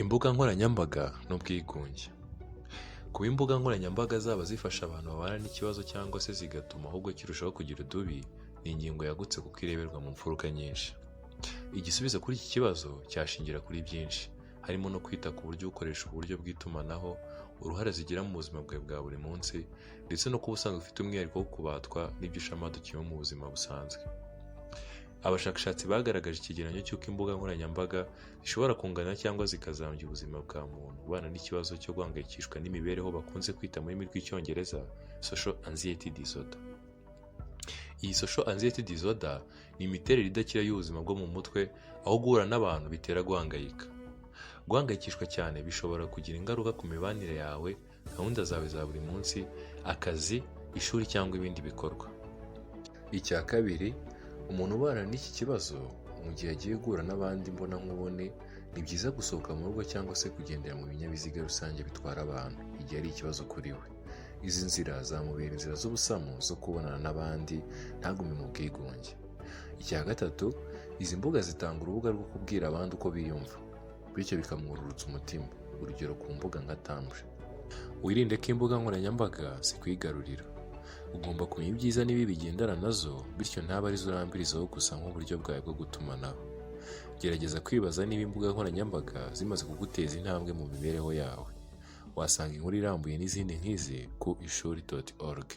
Imbuga nkoranyambaga n'ubwigunge. Kuba imbuga nkoranyambaga zaba zifasha abantu babana n'ikibazo cyangwa se zigatuma ahubwo kirushaho kugira udubi, ni ingingo yagutse kuko ireberwa mu mfuruka nyinshi. Igisubizo kuri iki kibazo cyashingira kuri byinshi, harimo no kwita ku buryo ukoresha uburyo bw'itumanaho, uruhare zigira mu buzima bwawe bwa buri munsi, ndetse no kuba usanzwe ufite umwihariko wo kubatwa n'ibyo ushamadukiyeho mu buzima busanzwe. Abashakashatsi bagaragaje ikigereranyo cy'uko imbuga nkoranyambaga zishobora kungana cyangwa zikazambya ubuzima bwa muntu ubana n'ikibazo cyo guhangayikishwa n'imibereho bakunze kwita mu rurimi rw'Icyongereza social anxiety disorder. Iyi social anxiety disorder ni imiterere idakira y'ubuzima bwo mu mutwe, aho guhura n'abantu bitera guhangayika. Guhangayikishwa cyane bishobora kugira ingaruka ku mibanire yawe, gahunda zawe za buri munsi, akazi, ishuri cyangwa ibindi bikorwa. Icya kabiri, umuntu ubana n'iki kibazo mu gihe agiye guhura n'abandi imbonankubone, ni byiza gusohoka mu rugo cyangwa se kugendera mu binyabiziga rusange bitwara abantu igihe ari ikibazo kuri we. Izi nzira zamubera inzira z'ubusamo zo kubonana n'abandi, ntagume mu bwigunge. Icya gatatu, izi mbuga zitanga urubuga rwo kubwira abandi uko biyumva, bityo bikamwururutsa umutima, urugero ku mbuga nka Tumblr. Wirinde ko imbuga nkoranyambaga zikwigarurira. Ugomba kumenya ibyiza n'ibibi bigendana nazo, bityo ntabe arizo urambirizaho gusa nk'uburyo bwawe bwo gutumanaho. Gerageza kwibaza niba imbuga nkoranyambaga zimaze kuguteza intambwe mu mibereho yawe. Wasanga inkuru irambuye n'izindi nk'izi ku ishuri.org.